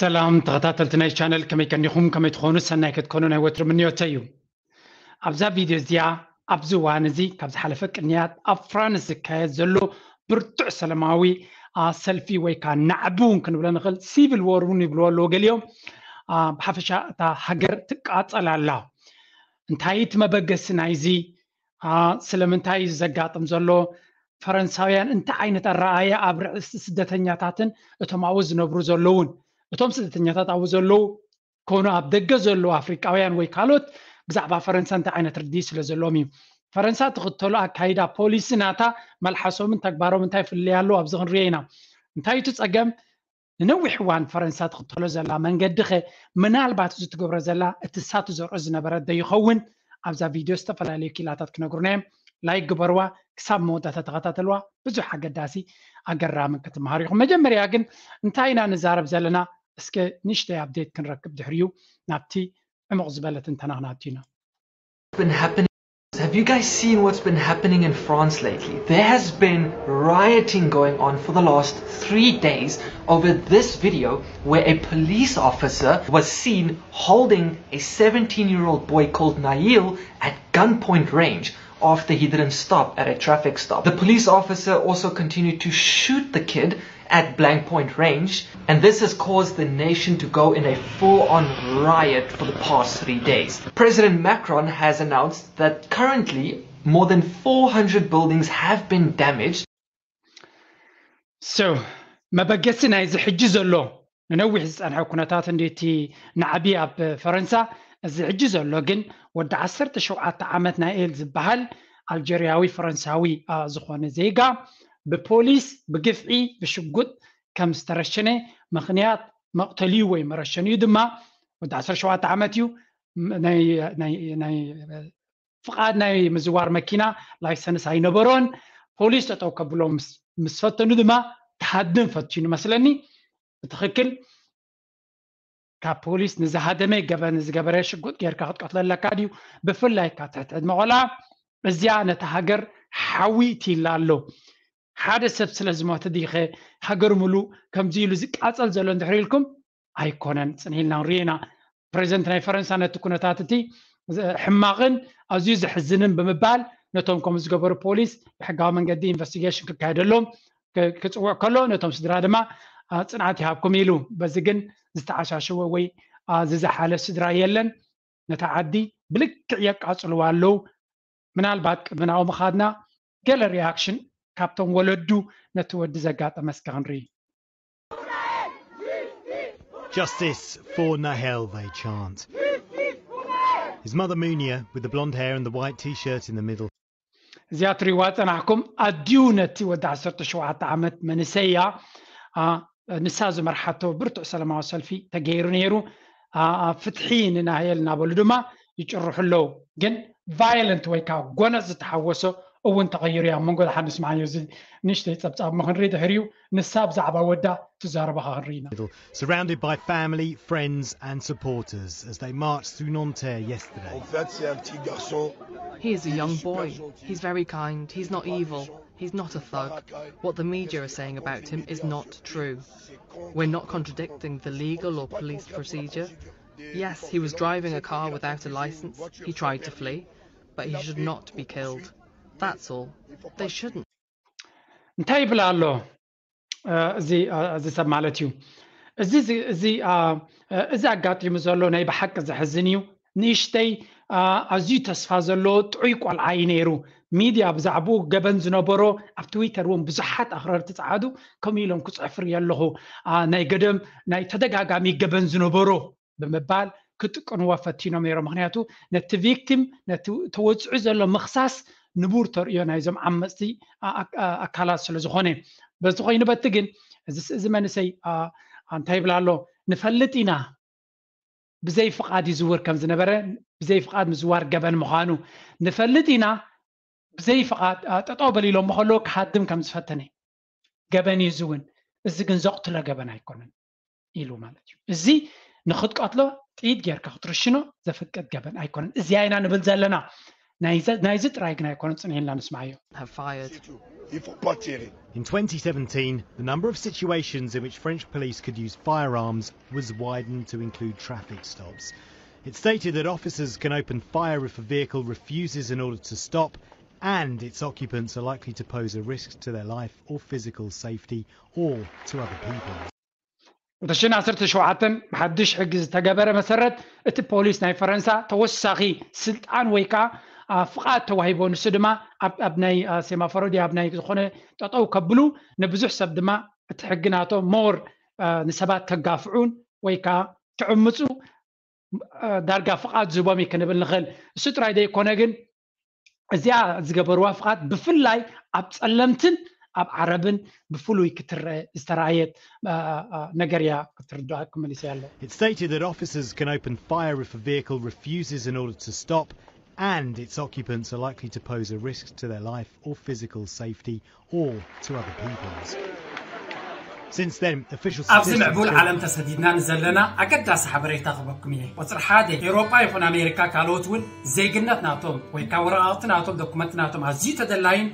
ሰላም ተኸታተልቲ ናይ ቻነል፣ ከመይ ቀኒኹም? ከመይ ትኾኑ? ሰናይ ክትኮኑ ናይ ወትሩ ምንዮተይ እዩ። ኣብዛ ቪድዮ እዚኣ፣ ኣብዚ እዋን እዚ ካብ ዝሓለፈ ቅንያት ኣብ ፍራንስ ዝካየድ ዘሎ ብርቱዕ ሰላማዊ፣ አ፣ ሰልፊ ወይ ከዓ ናዕቢ እውን ክንብሎ ንኽእል፣ ሲቪል ዎር እውን ይብልዎ ኣለዎ ገሊኦም። አ፣ ብሓፈሻ እታ ሃገር ትቃጸል ኣላ። እንታይ እቲ መበገሲ ናይዚ? አ፣ ስለምንታይ እዩ ዘጋጥም ዘሎ? ፈረንሳውያን እንታይ ዓይነት ኣረኣእያ ኣብ ርእሲ ስደተኛታትን እቶም ኣብኡ ዝነብሩ ዘለውን፣ እቶም ስደተኛታት ኣብኡ ዘለዉ ኮኑ ኣብ ደገ ዘለዉ ኣፍሪቃውያን ወይ ካልኦት ብዛዕባ ፈረንሳ እንታይ ዓይነት ርድኢት ስለ ዘለዎም እዩ። ፈረንሳ ትኽተሎ ኣካይዳ ፖሊሲ ናታ መልሓሶምን ተግባሮም እንታይ ፍልልይ ኣለዎ ኣብዚ ክንሪኦ ኢና። እንታይ እቲ ጸገም? ንነዊሕ እዋን ፈረንሳ ትኽተሎ ዘላ መንገዲ ኸ ምናልባት እዚ ትገብሮ ዘላ እቲ እሳ ትዘርኦ ዝነበረት ዶ ይኸውን? ኣብዛ ቪድዮ ዝተፈላለዩ ኪላታት ክነግሩና እዮም። ላይክ ግበርዋ፣ ክሳብ መወዳእታ ተኸታተልዋ። ብዙሕ ኣገዳሲ ኣገራምን ክትመሃሩ ኢኹም። መጀመርያ ግን እንታይ ኢና ንዛረብ ዘለና? እስከ ንእሽተይ ኣፕዴት ክንረክብ ድሕሪኡ ናብቲ ዕሙቕ ዝበለ ትንተና ክነኣቱ ኢና። been happening? Have you guys seen what's been happening in France lately? There has been rioting going on for the last three days over this video where a police officer was seen holding a seventeen year old boy called Nail at gunpoint range after he didn't stop at a traffic stop. The police officer also continued to shoot the kid at blank point range, and this has caused the nation to go in a full on riot for the past three days. President Macron has announced that currently more than four hundred buildings have been damaged. So, መበገሲ ናይዚ ሕጂ ዘሎ ንነዊሕ ዝጸንሐ ኩነታት እንዲ እቲ ናዕቢ ኣብ ፈረንሳ፣ እዚ ሕጂ ዘሎ ግን ወዲ ዓሰርተ ሸውዓተ ዓመት ናኤል ዝበሃል ኣልጀርያዊ ፈረንሳዊ፣ አ፣ ዝኾነ ዜጋ ብፖሊስ ብግፍዒ ብሽጉጥ ከም ዝተረሸነ፣ ምኽንያት መቕተሊኡ ወይ መረሸኒኡ ድማ ወዲ ዓሰርተ ሸውዓተ ዓመት እዩ። ም-፣ ናይ፣ ናይ፣ ናይ ፍቓድ ናይ ምዝዋር መኪና ላይሰንስ ኣይነበሮን። ፖሊስ ጠጠው ከብሎ ምስ፣ ምስ ፈተኑ ድማ ተሃድም ፈቲኑ መስለኒ። ብትኽክል ካብ ፖሊስ ንዝሃደመ ገበን ዝገበረ ሽጉጥ ጌርካ ክትቀትሎ ኣለካ ድዩ? ብፍላይ ካብ ትሕቲ ዕድመ ቆልዓ። እዚኣ ነታ ሃገር ሓዊ እትይላ ኣሎ። ሓደ ሰብ ስለ ዝሞተ ድይኸ ሃገር ሙሉእ ከምዚ ኢሉ ዝቃጸል ዘሎ እንድሕር ኢልኩም? ኣይኮነን። ጽንሕ ኢልና ንርኢ ኢና። ፕሬዚደንት ናይ ፈረንሳ ነቲ ኩነታት እቲ ዘ-፣ ሕማቕን ኣዝዩ ዘሕዝንን ብምባል ነቶም ከምኡ ዝገበሩ ፖሊስ ብሕጋዊ መንገዲ ኢንቨስቲጌሽን ክካየደሎም ክ-፣ ክጽውዕ ከሎ፣ ነቶም ስድራ ድማ፣ አ፣ ጽንዓት ይሃብኩም ኢሉ። በዚ ግን ዝተዓሻሸወ ወይ፣ አ፣ ዝዘሓለ ስድራ የለን። ነታ ዓዲ ብልክዕ የቃጽልዋ ኣለዉ። ምናልባት ቅድሚ ናብኡ ምኻድና ገለ ሪያክሽን ካብቶም ወለዱ ነቲ ወዲ ዘጋጠመ እስከ ክንርኢ። Justice for Nahel, they chant. His mother Munia, with the blonde hair and the white t-shirt in the middle. እዚኣ ትሪእዋ ጸናሕኩም ኣዲኡ ነቲ ወዲ ዓሰርተ ሸውዓተ ዓመት መንእሰይ እያ። አ፣ ንሳ ዝመርሓቶ ብርቱዕ ሰላማዊ ሰልፊ ተገይሩ ነይሩ። አ፣ ፍትሒ ንናህየል እናበሉ ድማ ይጭርሑ ኣለዉ። ግን ቫዮለንት ወይ ከዓ ጎነጽ ዝተሓወሶ እውን ተቐይሩ እያ። ኣብ መንጎ ደሓን ንስምዓዮ እዚ ንእሽተይ ጸብጻብ እሞ ክንርኢ ድሕሪኡ ንሳ ብዛዕባ ወዳ ትዛረቦ ኸዓ ክንርኢ ኢና። Surrounded by family, friends and supporters as they marched through Nanterre yesterday. En fait, c'est un petit garçon. He is a Il est young super boy. gentil. He's very kind. He's not Pas evil. méchant. He's not a C'est pas thug. racaille. What the media Qu'est-ce are que saying j'ai about envie him de is dire not sur lui ? True. C'est con We're not comme contradicting the legal or police procedure. Yes, he was driving a car without a license. He tried to flee, but he should not be killed. That's all. They shouldn't. እንታይ ይብል ኣሎ? እ፣ እዚ፣ እ፣ እዚ ሰብ ማለት እዩ። እዚ፣ እዚ፣ እዚ፣ እ፣ እ፣ እዚ ኣጋጢሙ ዘሎ ናይ ብሓቂ ዘሕዝን እዩ። ንእሽተይ፣ እ፣ ኣዝዩ ተስፋ ዘለዎ ጥዑይ ቆልዓ እዩ ነይሩ። ሚድያ ብዛዕባኡ ገበን ዝነበሮ ኣብ ትዊተር እውን ብዙሓት ኣኽረርቲ ጸዓዱ ከምኡ ኢሎም ክጽሕፉ ርኢ ኣለኹ። እ፣ ናይ ገደም፣ ናይ ተደጋጋሚ ገበን ዝነበሮ ብምባል ክጥቅንዎ ፈቲኖም ነይሮም። ምኽንያቱ ነቲ ቪክቲም፣ ነቲ ተወጺዑ ዘሎ ምኽሳስ ንቡር ተርእዮ ናይዞም ዓመጽቲ ኣ-፣ ኣ-፣ ኣካላት ስለ ዝኾነ። በዚ ኮይኑ በቲ ግን እዚ ስ-፣ እዚ መንእሰይ፣ ኣ-፣ እንታይ ይብል ኣሎ? ንፈልጥ ኢና ብዘይ ፍቓድ ይዝውር ከም ዝነበረ፣ ብዘይ ፍቓድ ምዝዋር ገበን ምዃኑ ንፈልጥ ኢና። ብዘይ ፍቓድ፣ ኣ፣ ጠጠው በል ኢሎሞ ከለዉ ክሃድም ከም ዝፈተነ። ገበን እዩ እዚ እውን። እዚ ግን ዘቕትሎ ገበን ኣይኮነን ኢሉ ማለት እዩ። እዚ ንኽትቀትሎ ጥይት ጌርካ ክትርሽኖ ዘፍቅድ ገበን ኣይኮነን። እዚኣ ኢና ንብል ዘለና። ናይዚ፣ ናይዚ ጥራይ ግን ኣይኮነን፣ ጽንሕ ኢልና ንስምዓዮ። Have fired. C'est tout. Il faut pas tirer. In twenty seventeen, the number of situations in which French police could use firearms was widened to include traffic stops. It stated that officers can open fire if a vehicle refuses an order to stop and its occupants are likely to pose a risk to their life or physical safety or to other people. ክልተ ሽሕን ዓሰርተ ሸውዓተን ብሓድሽ ሕጊ ዝተገበረ መሰረት እቲ ፖሊስ ናይ ፈረንሳ ተወሳኺ ስልጣን ወይ ከዓ ፍቓድ ተዋሂቦ፣ ንሱ ድማ ኣብ ናይ ሴማፎሮ ድዩ ኣብ ናይ ዝኾነ ጠጠው ከብሉ፣ ንብዙሕ ሰብ ድማ እቲ ሕጊ ናቶም ሞር ንሰባት ከጋፍዑን ወይ ከዓ ክዕምፁ ዳርጋ ፍቓድ ዝህቦም እዩ ክንብል ንኽእል። እሱ ጥራይ ዘይኮነ ግን እዚኣ ዝገበርዋ ፍቓድ ብፍላይ ኣብ ጸለምትን ኣብ ዓረብን ብፍሉይ ክትረአ ዝተረኣየት ነገር እያ ክትርዳእ ክመልስ ያለው። It stated that officers can open fire if a vehicle refuses an order to stop and its occupants are likely to pose a risk to their life or physical safety or to other people's. Since then, official ኣብዚ ምዕቡል ዓለም ተሰዲድና ንዘለና ኣገዳሲ ሓበሬታ ክበኩም እየ። ቁፅሪ ሓደ፣ ኤውሮጳ ይኹን ኣሜሪካ ካልኦት እውን ዜግነት ናቶም ወይ ካብ ወረቓቕቲ ናቶም ዶኩመንት ናቶም ኣዝዩ ተደላይን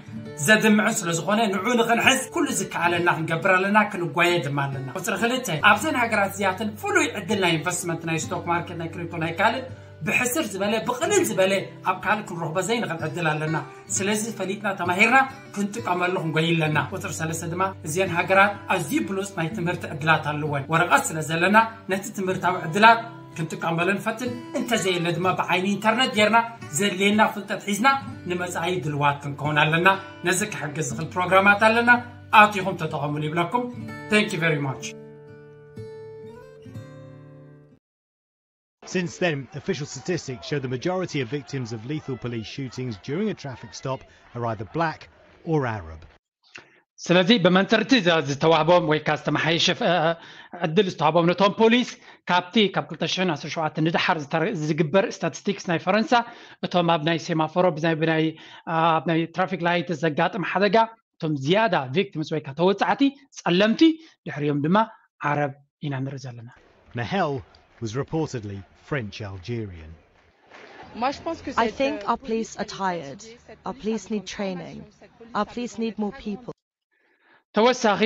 ዘድምዕን ስለ ዝኾነ ንዑ ንኽንሕዝ ኩሉ ዝከኣለና ክንገብር ኣለና፣ ክንጓየ ድማ ኣለና። ቁፅሪ ክልተ፣ ኣብዘን ሃገራት እዚኣተን ፍሉይ ዕድል ናይ ኢንቨስትመንት ናይ ስቶክ ማርኬት ናይ ክሪፕቶ ናይ ካልእ ብሕስር ዝበለ ብቕልል ዝበለ ኣብ ካልእ ክንረኽቦ ዘይንኽእል ዕድል ኣለና። ስለዚ ፈሊጥና ተማሂርና ክንጥቀመሉ ክንጎይ ኣለና። ቁፅሪ ሰለስተ ድማ እዚአን ሃገራት ኣዝዩ ብሉፅ ናይ ትምህርቲ ዕድላት ኣለወን። ወረቐት ስለ ዘለና ነቲ ትምህርታዊ ዕድላት ክንጥቀመሉ ንፈትን፣ እንተዘየለ ድማ ብዓይኒ ኢንተርነት ጌርና ዘድልየና ፍልጠት ሒዝና ንመፃኢ ድልዋት ክንከውን ኣለና። ነዚ ክሕግዝ ዝኽእል ፕሮግራማት ኣለና፣ ኣቲኹም ተጠቐሙሉ ይብለኩም። Thank you very much። Since then, official statistics show the majority of victims of lethal police shootings during a traffic stop are either black or Arab. ስለዚ ብመንፅርቲ ዝተዋህቦም ወይ ከዓ ዝተመሓየሸ ዕድል ዝተዋህቦም ነቶም ፖሊስ ካብቲ ካብ ክልተ ሽሕን ዓሰርተ ሸውዓተን ንድሓር ዝግበር ስታቲስቲክስ ናይ ፈረንሳ እቶም ኣብ ናይ ሴማፎሮ ብናይ ብናይ ኣብ ናይ ትራፊክ ላይት ዘጋጥም ሓደጋ እቶም ዝያዳ ቪክቲምስ ወይ ከዓ ተወፃዕቲ ፀለምቲ ድሕሪኦም ድማ ዓረብ ኢና ንርኢ ዘለና። Nahel was reportedly French Algerian. I think our police are tired. Our police need training. Our police need more people. ተወሳኺ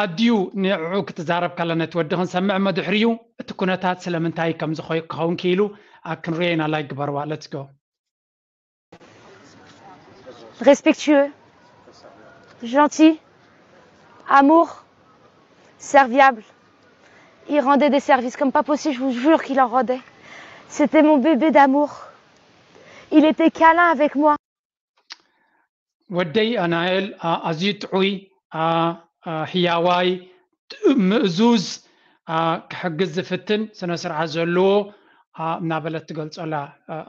ኣድዩ ንዕዑ ክትዛረብ ከላ ነቲ ወዲ ክንሰምዕ እሞ ድሕሪኡ እቲ ኩነታት ስለምንታይ ከም ዝኸውን ክኢሉ ክንሪኦ ኢና። ላይክ ግበርዋ። Let's go. Respectueux, gentil, amour, serviable. Il rendait des services comme pas possible, je vous jure qu'il en rendait. C'était mon bébé d'amour. Il était câlin avec moi. ወደይ ኣናኤል ኣዝዩ ጥዑይ፣ ሕያዋይ፣ ምእዙዝ፣ ክሕግዝ ዝፍትን ስነ ስርዓት ዘለዎ እናበለት ትገልጸላ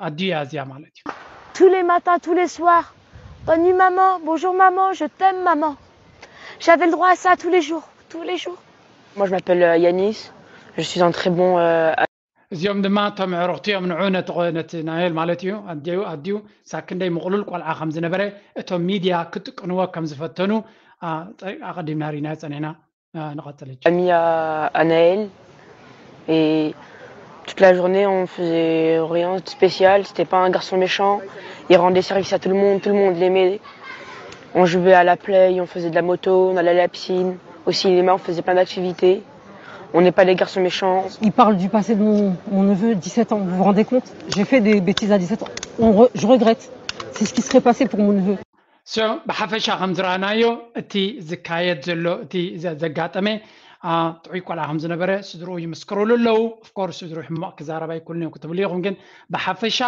ኣድዩ እያ እዚኣ ማለት እዩ። Tous les matins, tous les soirs, bonne nuit maman, bonjour maman, je t'aime maman. J'avais le droit à ça tous les jours, tous les jours. Moi, je m'appelle euh, Yanis. Je suis un très bon. Euh... እዚኦም ድማ እቶም ዕሩኽቲ እዮም ንዑ ነቲ ናይል ማለት እዩ። ኣዲኡ ኣዲኡ ሳብ ክንደይ ምቕሉል ቆልዓ ከም ዝነበረ እቶም ሚድያ ክጥቀንዎ ከም ዝፈተኑ ኣቐዲምና ሪና ጸኒሕና። ንቐጽል። Ami à, à Naël et toute la journée on faisait rien de spécial. C'était pas un garçon méchant. Il rendait service à tout le monde. Tout le monde l'aimait. On jouait à la play, on faisait de la moto, on allait à la piscine. Au cinéma, on faisait plein d'activités. On n'est pas des garçons méchants. Il parle du passé de mon, mon neveu, dix-sept ans. Vous vous rendez compte ? J'ai fait des bêtises à dix-sept ans. On re- je regrette. C'est ce qui serait passé pour mon neveu. So ብሓፈሻ ከም ዝረኣናዮ እቲ ዝካየድ ዘሎ እቲ ዘጋጠመ ጥዑይ ቆልዓ ከም ዝነበረ ስድርኡ ይምስክሩሉ ኣለዉ። ኦፍኮርስ ስድርኡ ሕማቕ ክዛረብ ኣይክእሉን እዮም ክትብሉ ኢኹም፣ ግን ብሓፈሻ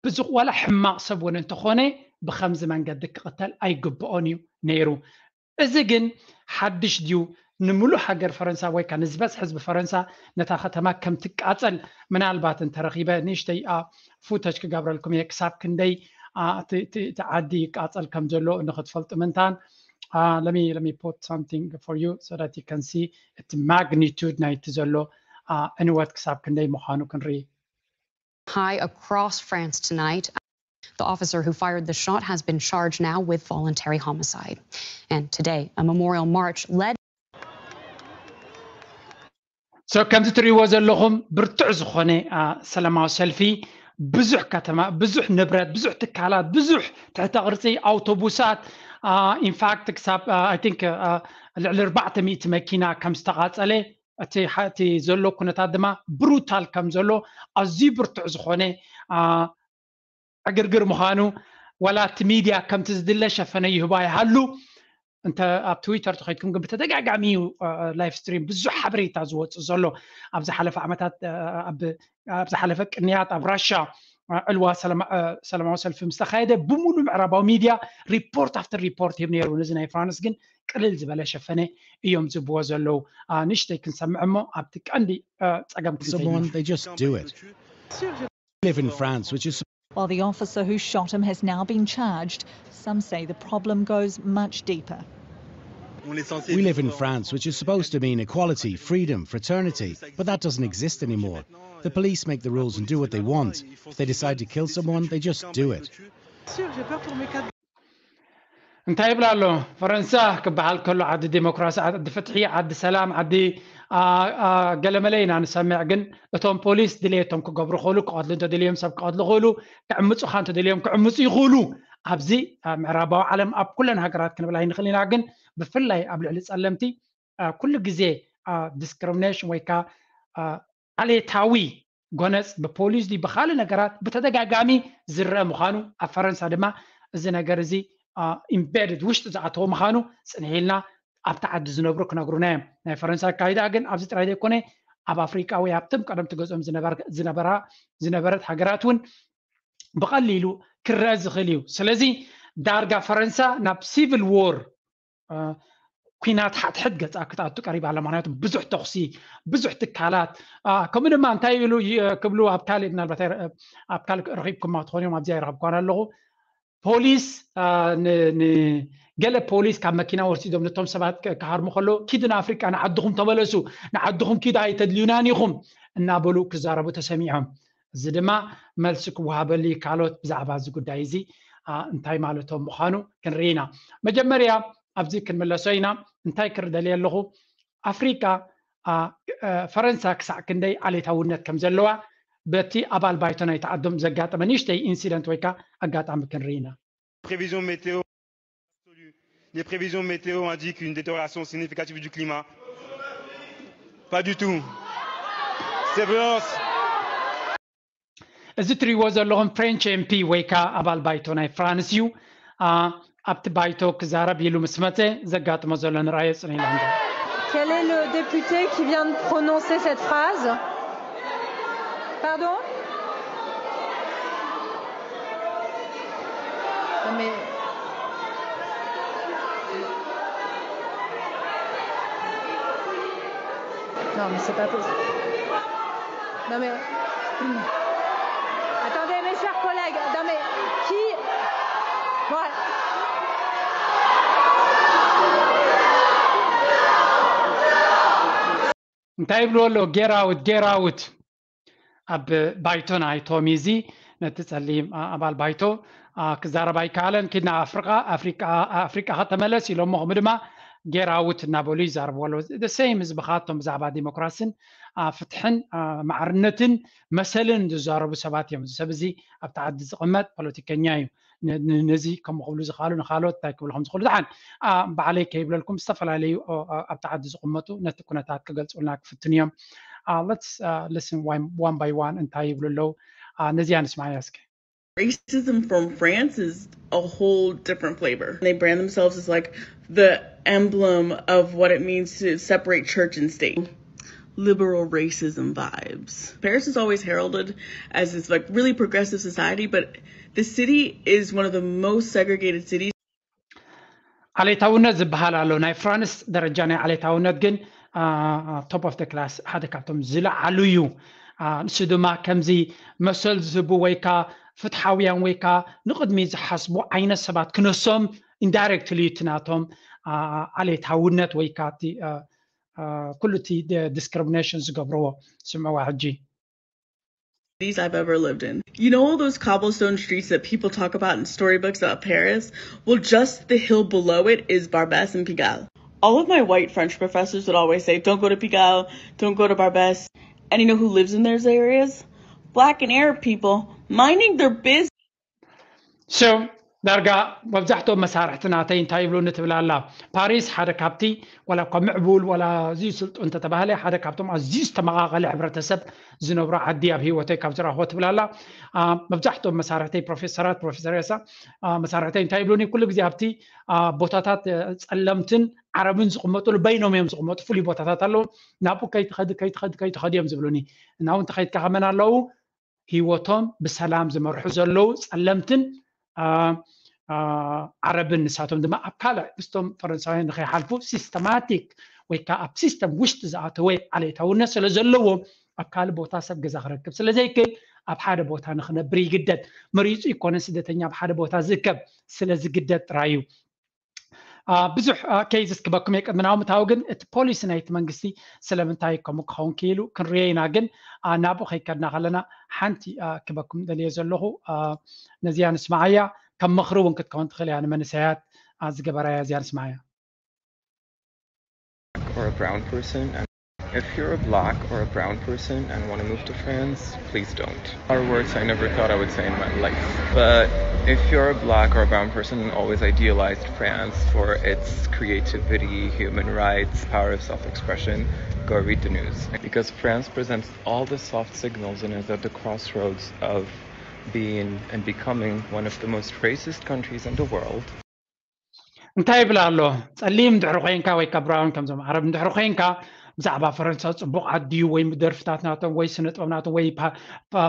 ብዝቆላ ሕማቕ ሰብ እውን እንተኾነ ብኸምዚ መንገዲ ክቕተል ኣይግብኦን እዩ ነይሩ። እዚ ግን ሓድሽ ድዩ? ንምሉእ ሃገር ፈረንሳ ወይ ከዓ ንዝበዝሕ ህዝቢ ፈረንሳ ነታ ከተማ ከም ትቃፀል ምናልባት እንተረኺበ ንእሽተይ ፉተጅ ክገብረልኩም እየ ክሳብ ክንደይ እቲ ዓዲ ይቃፀል ከም ዘሎ ንክትፈልጡ ምንታን። Let me, let me put something for you so that you can see እቲ magnitude ናይቲ ዘሎ ዕንወት ክሳብ ክንደይ ምዃኑ ክንርኢ። High across France tonight. The officer who fired the shot has been charged now with voluntary homicide. And today, a memorial march led So ከምዚ ትሪእዎ ዘለኹም ብርቱዕ ዝኾነ ሰላማዊ ሰልፊ ብዙሕ ከተማ፣ ብዙሕ ንብረት፣ ብዙሕ ትካላት፣ ብዙሕ ትሕተ ቅርጺ ኣውቶቡሳት፣ ኢንፋክት ክሳብ ኣይ ቲንክ ልዕሊ ኣርባዕተ ሚእቲ መኪና ከም ዝተቓጸለ፣ እቲ ዘሎ ኩነታት ድማ ብሩታል ከም ዘሎ፣ ኣዝዩ ብርቱዕ ዝኾነ ዕግርግር ምዃኑ፣ ዋላ እቲ ሚድያ ከምቲ ዝድለ ሸፈነ ይህባ ይሃሉ። እንተ ኣብ ትዊተር ተኸይድኩም ግን ብተደጋጋሚ እዩ ላይፍ ስትሪም ብዙሕ ሓበሬታ ዝወፅእ ዘሎ። ኣብ ዝሓለፈ ዓመታት ኣብ ዝሓለፈ ቅንያት ኣብ ራሻ ዕልዋ ሰላማዊ ሰልፊ ምስ ተኻየደ፣ ብሙሉ ምዕራባዊ ሚድያ ሪፖርት ኣፍተር ሪፖርት ይህብ ነይሩ። ነዚ ናይ ፍራንስ ግን ቅልል ዝበለ ሸፈነ እዮም ዝብዎ ዘለዉ። ንእሽተይ ክንሰምዕ እሞ ኣብቲ ቀንዲ ፀገም ክንተይ Someone, they just do it. We live in France, which is While the officer who shot him has now been charged, some say the problem goes much deeper. We live in France, which is supposed to mean equality, freedom, fraternity, but that doesn't exist anymore. The police make the rules and do what they want. If they decide to kill someone, they just do it. እንታይ ይብላ ኣሎ? ፈረንሳ ክበሃል ከሎ ዓዲ ዴሞክራሲ፣ ዓዲ ፍትሒ፣ ዓዲ ሰላም፣ ዓዲ ገለመለ ኢና ንሰምዕ። ግን እቶም ፖሊስ ድሌቶም ክገብሩ ክእሉ፣ ክቐትሉ እንተደልዮም ሰብ ክቐትሉ ክእሉ፣ ክዕምፁኻ እንተደልዮም ክዕምፁ ይኽእሉ። ኣብዚ ምዕራባዊ ዓለም ኣብ ኩለን ሃገራት ክንብል ኣይንኽእል ኢና። ግን ብፍላይ ኣብ ልዕሊ ፀለምቲ ኩሉ ግዜ ዲስክሪሚኔሽን ወይ ከዓ ዓሌታዊ ጎነፅ ብፖሊስ ድዩ ብካልእ ነገራት ብተደጋጋሚ ዝረአ ምዃኑ፣ ኣብ ፈረንሳ ድማ እዚ ነገር እዚ ኢምቤድድ ውሽጢ ዝኣተወ ምዃኑ ፅንሕ ኢልና ኣብቲ ዓዲ ዝነብሩ ክነግሩና እዮም። ናይ ፈረንሳ ኣካይዳ ግን ኣብዚ ጥራይ ዘይኮነ ኣብ ኣፍሪቃ ወይ ኣብቶም ቀደምቲ ገዝኦም ዝነበረት ሃገራት እውን ብቐሊሉ ክረአ ዝኽእል እዩ። ስለዚ ዳርጋ ፈረንሳ ናብ ሲቪል ዎር ኩናት ሓድሕድ ገፃ ክትኣቱ ቀሪባ ኣላ። ምክንያቱ ብዙሕ ተኹሲ፣ ብዙሕ ትካላት ከምኡ ድማ እንታይ ኢሉ ክብሉ ኣብ ካልእ ምናልባት ኣብ ካልእ ረኺብኩማ ትኾኑ እዮም፣ ኣብዚ ኣይረኸብኳን ኣለኹ። ፖሊስ ንገለ ፖሊስ ካብ መኪና ወሲዶም ነቶም ሰባት ክሃርሙ ከለዉ ኪዱ ንኣፍሪቃ ንዓድኹም ተመለሱ፣ ንዓድኹም ኪዱ ኣይተድልዩናን ኢኹም እናበሉ ክዛረቡ ተሰሚዖም። እዚ ድማ መልሲ ክወሃበሉ ካልኦት ብዛዕባ እዚ ጉዳይ እዚ እንታይ ማለቶም ምዃኑ ክንርኢ ኢና። መጀመርያ ኣብዚ ክንምለሶ ኢና። እንታይ ክርኢ ደልየ ኣለኹ፣ ኣፍሪቃ ፈረንሳ ክሳዕ ክንደይ ዓሌታውነት ከም ዘለዋ በቲ ኣባል ባይቶ ናይቲ ዓዶም ዘጋጠመ ንእሽተይ ኢንሲደንት ወይ ከዓ ኣጋጣሚ ክንርኢ ኢና። Prévisions météo absolues. Les prévisions météo indiquent une détérioration significative du climat. Pas du tout. C'est violence. እዚ ትሪእዎ ዘለኹም ፍሬንች ኤምፒ ወይ ከዓ ኣባል ባይቶ ናይ ፍራንስ እዩ። ኣብቲ ባይቶ ክዛረብ ኢሉ ምስ መፀ ዘጋጥሞ ዘሎ ንርኣዮ ፅን ኢልና። Quel est le député qui vient de prononcer cette phrase? Pardon? Non mais... Non mais c'est pas possible. Non mais... Attendez, mes chers collègues, non mais qui... Voilà. እንታይ ይብልዎ ኣለዉ? ጌራውት ጌራውት ኣብ ባይቶ ናይቶም እዚ ነቲ ጸሊም ኣባል ባይቶ ክዛረብ ኣይከኣለን። ኪድ ናብ ኣፍሪቃ ኣፍሪቃ ኣፍሪቃ ከተመለስ ኢሎሞ ከምኡ ድማ ጌራውት እናበሉ ይዛረብዎ ኣለዉ። ሴም እዚ ብኻቶም ብዛዕባ ዲሞክራስን ፍትሕን ማዕርነትን መሰልን ዝዛረቡ ሰባት እዮም። እዚ ሰብ እዚ ኣብቲ ዓዲ ዝቕመጥ ፖለቲከኛ እዩ። ነዚ ከምኡ ክብሉ ዝኽኣሉ ንኻልኦት እንታይ ክብሉ ከም ዝኽእሉ ድሓን ባዕለይ ከይብለልኩም ዝተፈላለዩ ኣብቲ ዓዲ ዝቕመጡ ነቲ ኩነታት ክገልፁልና ክፍትኑ እዮም። Let's listen one by one እንታይ ይብሉ ኣለዉ። ነዚኣ ንስማያ እስኪ። Racism from France is a whole different flavor. They brand themselves as like the emblem of what it means to separate church and state. Liberal racism vibes. Paris is always heralded as this like really progressive society, but the city is one of the most segregated cities. ዓሌታውነት ዝበሃል ኣሎ። ናይ ፍራንስ ደረጃ ናይ ዓሌታውነት ግን top of the class ሓደ ካብቶም ዝለዓሉ እዩ። ንሱ ድማ ከምዚ መሰል ዝህቡ ወይ ከዓ ፍትሓውያን ወይ ከዓ ንቕድሚ ዝሓስቡ ዓይነት ሰባት ክነሶም ኢንዳይሬክትሊ እቲ ናቶም ዓሌታውነት ወይ ከዓ እቲ ኩሉ እቲ ዲስክሪሚኔሽን ዝገብርዎ። ስምዕዋ ሕጂ። Cities I've ever lived in. You know all those cobblestone streets that people talk about in storybooks about Paris? Well, just the hill below it is Barbès and Pigalle. All of my white French professors would always say, "Don't go to Pigalle, don't go to Barbès." And you know who lives in those areas? Black and Arab people. minding their business. So ዳርጋ መብዛሕትኦም መሳርሕቲ ናተይ እንታይ ይብሉኒ ትብል ኣላ። ፓሪስ ሓደ ካብቲ ዋላ እኳ ምዕቡል ዋላ እዚ ስልጡ እንተተባህለ ሓደ ካብቶም ኣዝዩ ዝተመቓቐለ ሕብረተሰብ ዝነብሮ ዓዲ ኣብ ህይወተይ ካብ ዝረኽቦ ትብል ኣላ። መብዛሕትኦም መሳርሕተይ ፕሮፌሰራት ፕሮፌሰር ያሳ መሳርሕተይ እንታይ ይብሉኒ ኩሉ ግዜ ኣብቲ ቦታታት ጸለምትን ዓረብን ዝቕመጡሉ በይኖም እዮም ዝቕመጡ ፍሉይ ቦታታት ኣለዉ ናብኡ ከይትኸድ ከይትኸድ ከይትኸድ እዮም ዝብሉኒ። እናው እንተኸይድካ ከመን ኣለዉ ህይወቶም ብሰላም ዝመርሑ ዘለዉ ጸለምትን ዓረብን ንሳቶም ድማ ኣብ ካልእ ምስቶም ፈረንሳውያን ንኸይሓልፉ ሲስተማቲክ ወይ ከዓ ኣብ ሲስተም ውሽጢ ዝኣተወ ዓሌታውነት ስለ ዘለዎም ኣብ ካልእ ቦታ ሰብ ገዛ ክረክብ ስለ ዘይክእል ኣብ ሓደ ቦታ ንክነብር ይግደድ። መሪፁ ይኮነ ስደተኛ ኣብ ሓደ ቦታ ዝእከብ ስለ ዝግደድ ጥራይ እዩ። ብዙሕ ኬይዝስ ክበኩም እየ ቅድሚ ናብ ምታዊ ግን እቲ ፖሊሲ ናይቲ መንግስቲ ስለምንታይ ከምኡ ክኸውን ክኢሉ ክንሪኦ ኢና። ግን ናብኡ ከይከድና ከለና ሓንቲ ክበኩም ደልየ ዘለኹ ነዚያ ንስማዓያ ከም ምኽሪ እውን ክትከውን ትኽእል እያ ንመንሰያት ዝገበራያ እዚያ ንስማዓያ። Or a brown person. And if you're a black or a brown person and want to move to France, please don't. Are words I never thought I would say in my life. But if you're a black or a brown person and always idealized France for its creativity, human rights, power of self expression, go read the news. Because France presents all the soft signals and is at the crossroads of being and becoming one of the most racist countries in the world. እንታይ ይብል ኣሎ? ጸሊም ድሕሪ ኮይንካ ወይ ካ ብራውን ከምዞም ዓረብ ድሕሪ ኮይንካ ብዛዕባ ፈረንሳ ጽቡቕ ዓድዩ ወይ ደርፍታት ናቶም ወይ ስነጥበብ ናቶም ወይ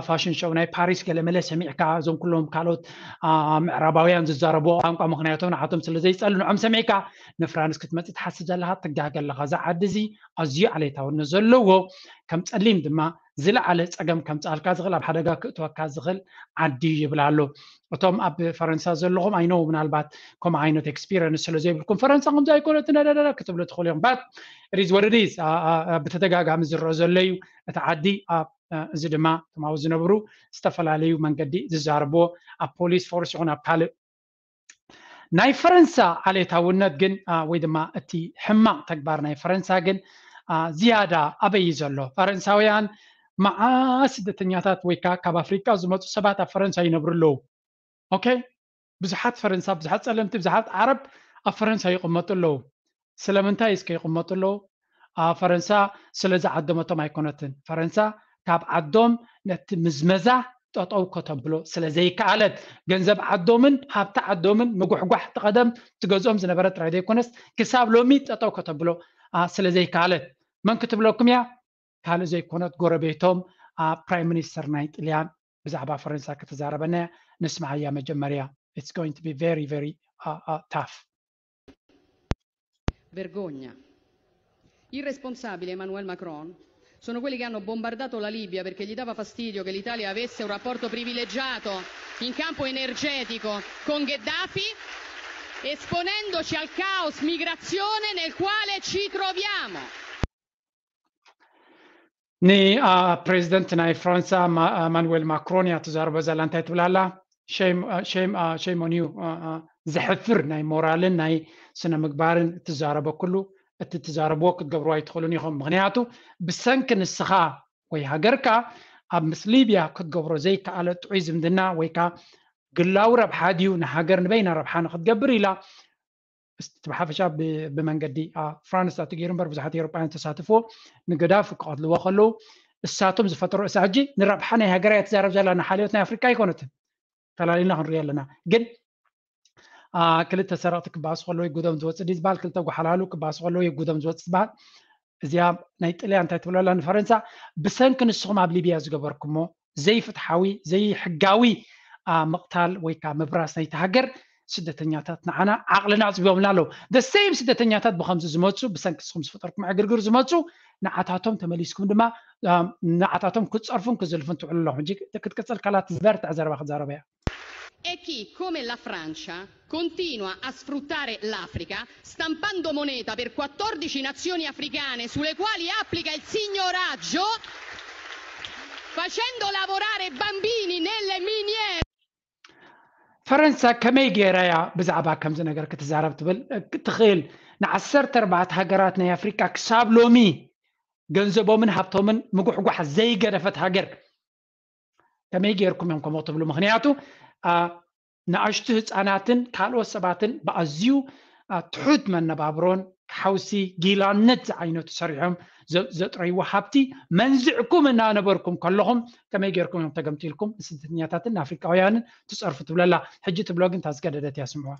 ፋሽን ሾው ናይ ፓሪስ ገለመለ ሰሚዕካ እዞም ኩሎም ካልኦት ምዕራባውያን ዝዛረብዎ ቋንቋ ምክንያቶም ንዓቶም ስለ ዘይጸሉ ንዖም ሰሚዕካ ንፍራንስ ክትመጽእ ትሓስብ ዘለኻ ትጋገ ኣለኻ። እዛ ዓዲ እዚ ኣዝዩ ዓሌታውነት ዘለዎ ከም ጸሊም ድማ ዝለዓለ ጸገም ከምጽኣልካ ዝኽእል ኣብ ሓደጋ ክእትወካ ዝኽእል ዓዲ ይብል ኣሎ። እቶም ኣብ ፈረንሳ ዘለኹም ኣይነው ምናልባት ከምኡ ዓይነት ኤክስፒሪንስ ስለ ዘይብልኩም ፈረንሳ ከምዚ ኣይኮነትን ኣዳዳዳ ክትብሉ ትኽእሉ እዮም። ባት ሪዝ ወርዲዝ ብተደጋጋሚ ዝረአ ዘሎ እዩ እቲ ዓዲ። እዚ ድማ እቶም ኣብኡ ዝነብሩ ዝተፈላለዩ መንገዲ ዝዛረብዎ ኣብ ፖሊስ ፎርስ ይኹን ኣብ ካልእ ናይ ፈረንሳ ዓሌታውነት ግን ወይ ድማ እቲ ሕማቕ ተግባር ናይ ፈረንሳ ግን ዝያዳ ኣበይ እዩ ዘሎ? ፈረንሳውያን መዓት ስደተኛታት ወይ ከዓ ካብ ኣፍሪቃ ዝመፁ ሰባት ኣብ ፈረንሳ ይነብሩ ኣለዉ። ኦኬ፣ ብዙሓት ፈረንሳ፣ ብዙሓት ፀለምቲ፣ ብዙሓት ዓረብ ኣብ ፈረንሳ ይቕመጡ ኣለዉ። ስለምንታይ እስከ ይቕመጡ ኣለዉ? ፈረንሳ ስለ ዝዓደመቶም ኣይኮነትን። ፈረንሳ ካብ ዓዶም ነቲ ምዝመዛ ጠጠው ከተብሎ ስለ ዘይከኣለት ገንዘብ ዓዶምን ሃብቲ ዓዶምን ምጉሕጓሕ ትቐደም ትገዝኦም ዝነበረ ጥራይ ዘይኮነስ ክሳብ ሎሚ ጠጠው ከተብሎ ስለ ዘይከኣለት መን ክትብለኩም እያ? ካልእ ዘይኮነት ጎረቤቶም ፕራይም ሚኒስተር ናይ ጥልያን ብዛዕባ ፈረንሳ ክትዛረበና እያ። ንስምዓያ መጀመርያ። It's going to be very very tough. Vergogna. Il responsabile Emmanuel Macron sono quelli che hanno bombardato la Libia perché gli dava fastidio che l'Italia avesse un rapporto privilegiato in campo energetico con Gheddafi, esponendoci al caos migrazione nel quale ci troviamo. ንፕሬዚደንት ናይ ፍራንሳ ማኑዌል ማክሮን እያ ትዛረቦ ዘላ እንታይ ትብላላ? ሸይም ኦን ዩ። ዘሕፍር ናይ ሞራልን ናይ ስነ ምግባርን እትዛረበ ኩሉ እቲ ትዛረብዎ ክትገብርዎ ኣይትኽእሉን ኢኹም። ምክንያቱ ብሰንኪ ንስኻ ወይ ሃገርካ ኣብ ምስ ሊብያ ክትገብሮ ዘይከኣለ ጥዑይ ዝምድና ወይ ከዓ ግላዊ ረብሓ ድዩ ንሃገር ንበይና ረብሓ ንክትገብር ኢላ እቲ ብሓፈሻ ብመንገዲ ፍራንስ ኣትገይሩ እምበር ብዙሓት ኤሮጳውያን ተሳትፍዎ ንገዳፊ ክቐትልዎ ከለዉ እሳቶም ዝፈጠሮ እሳ ሕጂ ንረብሓ ናይ ሃገራ እያ ትዛረብ ዘላ ንሓልዮት ናይ ኣፍሪቃ ኣይኮነትን። ፈላሊና ክንሪኦ ኣለና። ግን ክልተ ሰረቕቲ ክባሱ ከለዉ ይጉዶም ዝወፅእ ድዩ ዝበሃል ክልተ ጓሓላሉ ክባሱ ከለዉ ይጉዶም ዝወፅእ ዝበሃል እዚኣ ናይ ጥልያ እንታይ ትብለላ ንፈረንሳ ብሰንኪ ንስኹም ኣብ ሊብያ ዝገበርኩሞ ዘይፍትሓዊ ዘይሕጋዊ ምቕታል ወይ ከዓ ምብራስ ናይቲ ሃገር ስደተኛታት ንዓና ዓቕልና ኣፅቢቦምና ኣለዉ። The same ስደተኛታት ብከምዚ ዝመፁ ብሰንኪ ንስኹም ዝፈጠርኩም ዕግርግር ዝመፁ ንዓታቶም ተመሊስኩም ድማ ንዓታቶም ክትፀርፉን ክዝልፉን ትውዕሉ ኣለኹም። ሕጂ ክትቅፅል ካላት ዝበርትዕ ዘረባ ክዛረበያ። E chi, come la Francia, continua a sfruttare l'Africa stampando moneta per quattordici nazioni africane sulle quali applica il signoraggio, facendo lavorare bambini nelle miniere. ፈረንሳ ከመይ ገይራ እያ ብዛዕባ ከምዚ ነገር ክትዛረብ ትብል ትኽእል? ንዓሰርተ ኣርባዕተ ሃገራት ናይ ኣፍሪቃ ክሳብ ሎሚ ገንዘቦምን ሃብቶምን ምጉሕጓሕ ዘይገደፈት ሃገር ከመይ ገይርኩም እዮም ከምኡ ትብሉ? ምክንያቱ ንኣሽቱ ህፃናትን ካልኦት ሰባትን ብኣዝዩ ትሑት መነባብሮን ሓውሲ ጊላነት ዝዓይነቱ ሰሪሖም ዘጥረይዎ ሃብቲ መንዝዕኩም እናነበርኩም ከለኹም ከመይ ገይርኩም እዮም ተገምቲልኩም ንስደተኛታትን ንኣፍሪቃውያንን ትፀርፉ ትብለላ። ሕጂ ትብሎ ግን ታዝገደደት እያ ስምዑዋ።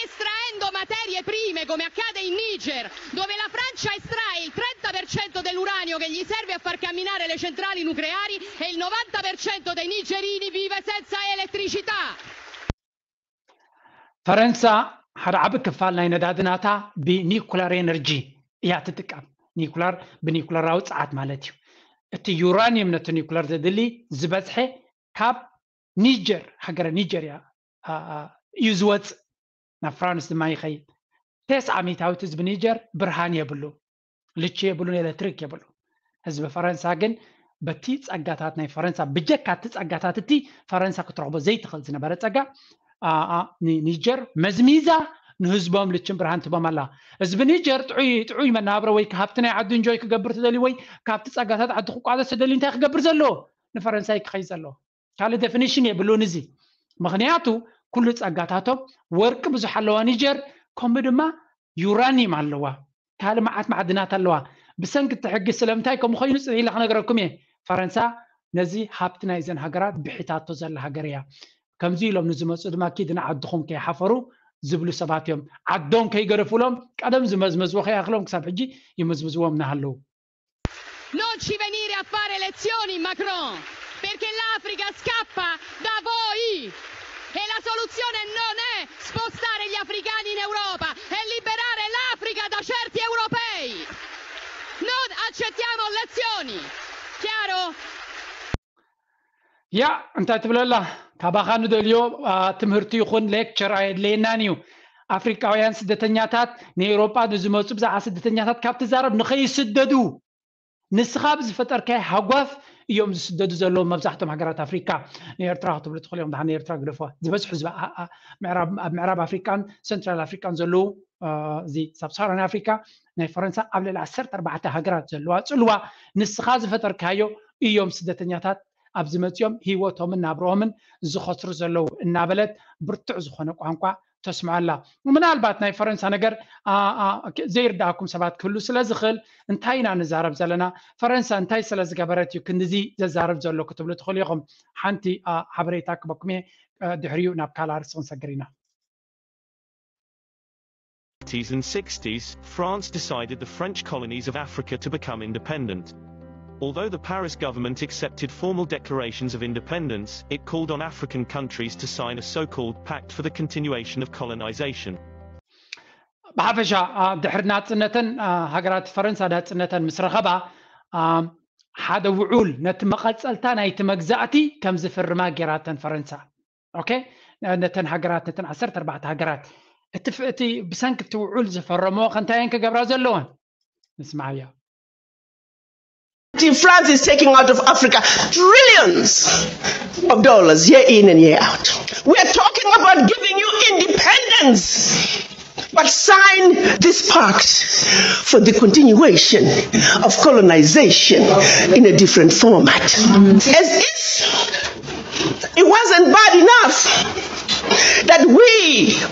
Estraendo materie prime come accade in Niger, dove la Francia estrae il trenta per cento dell'uranio che gli serve a far camminare le centrali nucleari e il novanta per cento dei nigerini vive senza elettricità. ፈረንሳ ሓደ ዓቢ ክፋል ናይ ነዳዲ ናታ ብኒኩለር ኤነርጂ እያ ትጥቀም። ኒኩለር ብኒኩለራዊ ጸዓት ማለት እዩ። እቲ ዩራኒየም ነቲ ኒኩለር ዘድሊ ዝበዝሐ ካብ ኒጀር ሃገረ ኒጀርያ እዩ ዝወፅእ፣ ናብ ፍራንስ ድማ ይኸይድ። ተስዓ ሚእታዊት ህዝቢ ኒጀር ብርሃን የብሉ፣ ልቺ የብሉን፣ ኤሌክትሪክ የብሉ። ህዝቢ ፈረንሳ ግን በቲ ጸጋታት ናይ ፈረንሳ ብጀካ እቲ ጸጋታት እቲ ፈረንሳ ክትረኽቦ ዘይትኽእል ዝነበረ ጸጋ ኒጀር መዝሚዛ ንህዝቦም ልችን ብርሃን ትቦም ኣላ። ህዝቢ ኒጀር ጥዑይ ጥዑይ መናብሮ ወይ ሃብቲ ናይ ዓዱ እንጆይ ክገብር ትደሊ ወይ ካብቲ ጸጋታት ዓዲ ክቋደስ ትደሊ እንታይ ክገብር ዘለዎ ንፈረንሳይ ክኸይ ዘለዎ ካልእ ዴፊኒሽን የብሉን እዚ። ምክንያቱ ኩሉ ጸጋታቶም ወርቂ ብዙሕ ኣለዋ ኒጀር፣ ከምኡ ድማ ዩራኒየም ኣለዋ፣ ካልእ መዓት ማዕድናት ኣለዋ። ብሰንኪ እቲ ሕጊ ስለምንታይ ከምኡ ኮይኑ ጽኒሕ ኢለ ክነግረኩም እየ። ፈረንሳ ነዚ ሃብቲ ናይዘን ሃገራት ብሒታቶ ዘላ ሃገር እያ። ከምዚ ኢሎም ንዝመፁ ድማ ኪድ ንዓድኹም ከይሓፈሩ ዝብሉ ሰባት እዮም። ዓዶም ከይገደፉሎም ቀደም ዝመዝመዝዎ ከይኣኽሎም ክሳብ ሕጂ ይምዝምዝዎም እናሃለዉ። Non ci venire a fare lezioni, Macron, perché l'Africa scappa da voi e la soluzione non è spostare gli africani in Europa, è liberare l'Africa da certi europei. Non accettiamo lezioni. Chiaro? ያ እንታይ ትብለላ? ካባኻ ንደልዮ ትምህርቲ ይኹን ሌክቸር ኣየድለየናን እዩ። ኣፍሪቃውያን ስደተኛታት ንኤውሮጳ ንዝመፁ ብዛዕባ ስደተኛታት ካብ ትዛረብ ንኸይስደዱ ንስኻ ብዝፈጠርካዮ ሃጓፍ እዮም ዝስደዱ ዘለዉ መብዛሕቶም ሃገራት ኣፍሪካ። ንኤርትራ ክትብሉ ትኽእሉ እዮም። ድሓን ንኤርትራ ግደፍዋ። ዝበዝሑ ህዝቢ ኣብ ምዕራብ ኣፍሪካን ሰንትራል ኣፍሪካን ዘለዉ እዚ ሳብ ሳሃራን ኣፍሪካ ናይ ፈረንሳ ኣብ ልዕሊ ዓሰርተ ኣርባዕተ ሃገራት ዘለዋ ፅልዋ ንስኻ ዝፈጠርካዮ እዮም ስደተኛታት ኣብዚ መፂኦም ህይወቶምን ናብርኦምን ዝኸስሩ ዘለዉ እናበለት ብርቱዕ ዝኾነ ቋንቋ ተስምዖ ኣላ። ምናልባት ናይ ፈረንሳ ነገር ዘይርድኣኩም ሰባት ክህሉ ስለ ዝኽእል እንታይ ኢና ንዛረብ ዘለና፣ ፈረንሳ እንታይ ስለ ዝገበረት እዩ ክንድዚ ዘዛርብ ዘሎ ክትብሉ ትኽእሉ ኢኹም። ሓንቲ ሓበሬታ ክበኩም እየ፣ ድሕሪኡ ናብ ካልእ ኣርእስቲ ክንሰግር ኢና። fifties and sixties, France decided the French colonies of Africa to become independent. Although the Paris government accepted formal declarations of independence, it called on African countries to sign a so-called pact for the continuation of colonization. ብሓፈሻ ድሕሪ ናፅነተን ሃገራት ፈረንሳ ናፅነተን ምስ ረኸባ ሓደ ውዑል ነቲ መቐፀልታ ናይቲ መግዛእቲ ከም ዝፍርማ ጌራተን ፈረንሳ። ኦኬ፣ ነተን ሃገራት ነተን ዓሰርተ ኣርባዕተ ሃገራት እቲ እቲ ብሰንኪ እቲ ውዑል ዝፈረሞ ከንታይ እየን ክገብራ ዘለወን? ንስማዓዮ። France is taking out of Africa trillions of dollars year in and year out. We are talking about giving you independence. But sign this pact for the continuation of colonization in a different format. As if it wasn't bad enough that we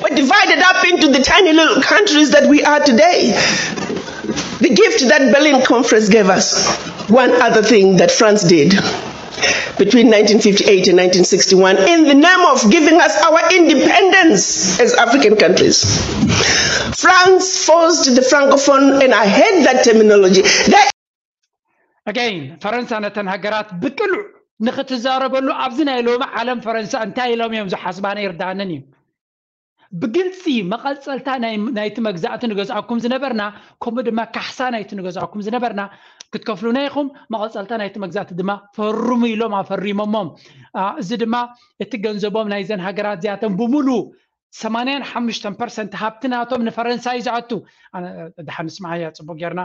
were divided up into the tiny little countries that we are today. The gift that Berlin Conference gave us, one other thing that France did between nineteen fifty-eight and nineteen sixty-one in the name of giving us our independence as African countries. France forced the Francophone, and I hate that terminology. That Again, ፈረንሳ ነተን ሃገራት ብቅሉዕ ንክትዛረበሉ ኣብዚ ናይ ሎሚ ዓለም ፈረንሳ እንታይ ኢሎም እዮም ዝሓስባን ኣይርዳንን እዩ። ብግልፂ መቐፀልታ ናይቲ መግዛእቲ ንገዝኣኩም ዝነበርና ከምኡ ድማ ካሕሳ ናይቲ ንገዝኣኩም ዝነበርና ክትከፍሉና ኢኹም፣ መቐፀልታ ናይቲ መግዛእቲ ድማ ፈርሙ ኢሎም ኣፈሪሞሞም። እዚ ድማ እቲ ገንዘቦም ናይዘን ሃገራት እዚኣተን ብምሉ ሰማንያን ሓሙሽተን ፐርሰንት ሃብቲ ናቶም ንፈረንሳ እዩ ዝኣቱ። ድሓን ንስምዓያ ፅቡቅ ጌርና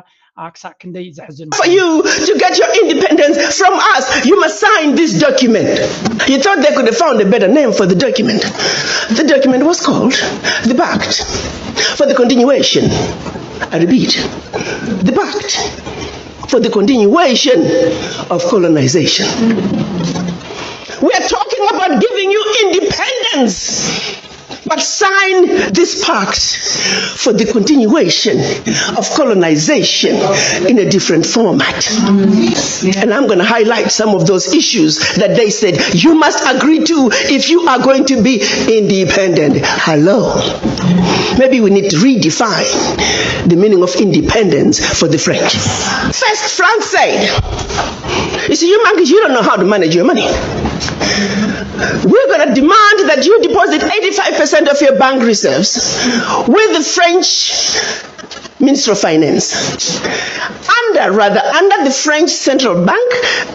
ክሳዕ ክንደይ ዘሕዝን። For you to get your independence from us, you must sign this document. You thought they could have found a better name for the document. The document was called the Pact for the Continuation. I repeat, the Pact for the continuation of colonization. We are talking about giving you independence, but sign this pact for the continuation of colonization in a different format. And I'm going to highlight some of those issues that they said you must agree to if you are going to be independent. Hello. Maybe we need to redefine the meaning of independence for the French. First, France said, you see, you monkeys, you don't know how to manage your money. We're going to demand that you deposit eighty-five percent of your bank reserves with the French Ministry of Finance, under, rather, under the French Central Bank,